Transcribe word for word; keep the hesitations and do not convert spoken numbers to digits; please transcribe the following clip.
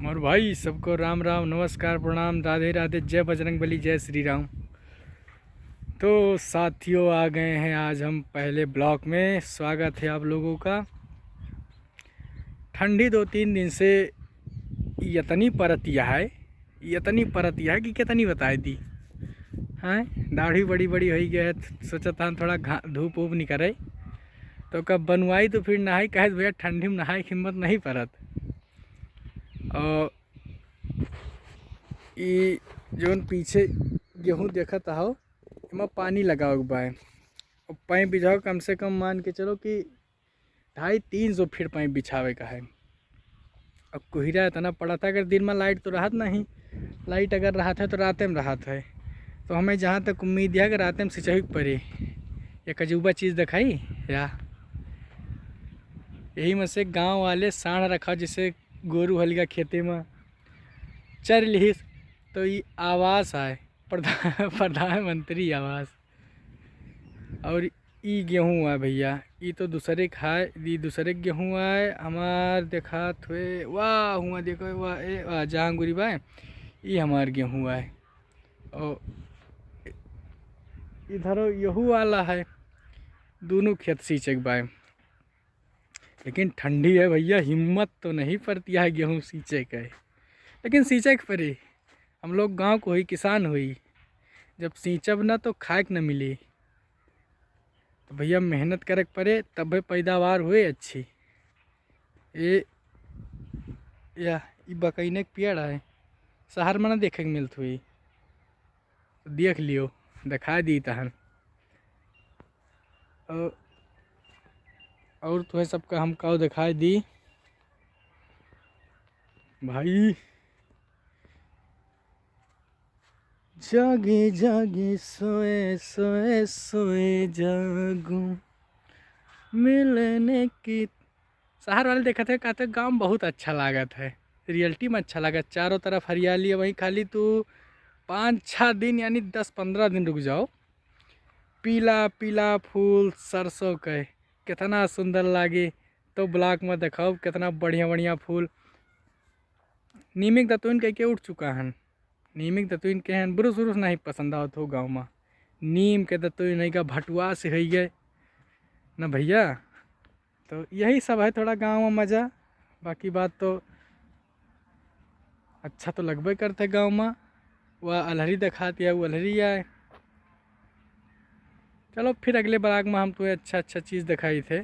और भाई सबको राम राम, नमस्कार, प्रणाम, राधे राधे, जय बजरंग बली, जय श्री राम। तो साथियों, आ गए हैं आज हम पहले ब्लॉग में। स्वागत है आप लोगों का। ठंडी दो तीन दिन से इतनी परतिया है, इतनी परतिया है कि कितनी बताई दी। हैं, दाढ़ी बड़ी बड़ी होई गए, सोचत हन थोड़ा घा-, धूप ऊप निकरे, तो कब बनवाई तो फिर नहाई, कहे भैया ठंडी में नहाए की हिम्मत नहीं परत। और ई जौन पीछे गेहूँ देखत हो, एमा पानी लगावे के बा। अब पाइप बिछाओ, कम से कम मान के चलो कि ढाई तीन सौ फीट पाइप बिछावे का है। अब कोहरा इतना पड़ा था, अगर दिन में लाइट तो रहत नहीं, लाइट अगर रहत है तो राते में रहत है। तो हमें जहाँ तक उम्मीद है कि राते में सिंचाई के पड़ी। एक अजूबा चीज़ दिखाई या, यही में से गांव वाले साँढ़ रखा, जैसे गोरू हलिया खेते में चर लिहिस, तो ई आवास है, प्रधा-, प्रधानमंत्री आवास। और ई गेहूँ है भैया, ई तो दूसरे क है, ई दूसरे क गेहूँ है। हमार देखात हुए, वाह, हुआ देखो, वाह, ए, वाह, जहाँ गुरी बा, ई हमार गेहूँ है। और इधरो यहू वाला है, दोनों खेत सींचे के बा। लेकिन ठंडी है भैया, हिम्मत तो नहीं पड़ती है गेहूँ सींचे के, लेकिन सींचे के पड़ी। हम लोग गाँव को हुई, किसान हुई, जब सींचब ना तो खाए के न मिली। तो भैया मेहनत करे के पड़े, तबे पैदावार हुए अच्छी। ए, या, ई बकैने के पेड़ है, शहर में ना देखे के मिलत हुई। देख लियो, दिखाई दी तहन। और, और तुम्हें सबका हम काव दिखाई दी भाई। जागे जागे सोए सोए सोए जागो, मिलने की। शहर वाले देखत है, कहते गाँव बहुत अच्छा लागत है, रियलिटी में अच्छा लागत। चारों तरफ हरियाली है, वहीं खाली तू पाँच छः दिन यानी दस पन्द्रह दिन रुक जाओ, पीला पीला फूल सरसों के कितना सुंदर लागे। तो ब्लॉग में देखाओ कितना बढ़िया बढ़िया फूल। नीम के दतुइन कह के उठ चुका हन। नीम के दतुइन के हन, ब्रुस उरुस नहीं पसंद आवत हो गाँव में। नीम के दतुइन है का भटुआ से है गए ना भैया। तो यही सब है थोड़ा गाँव में मज़ा, बाकी बात तो अच्छा तो लगबे करते गाँव में। वह अलहरी दिखात या, वो अलहरी आए। चलो फिर अगले ब्लॉग में हम तुम्हें अच्छा अच्छा चीज़ दिखाई थे।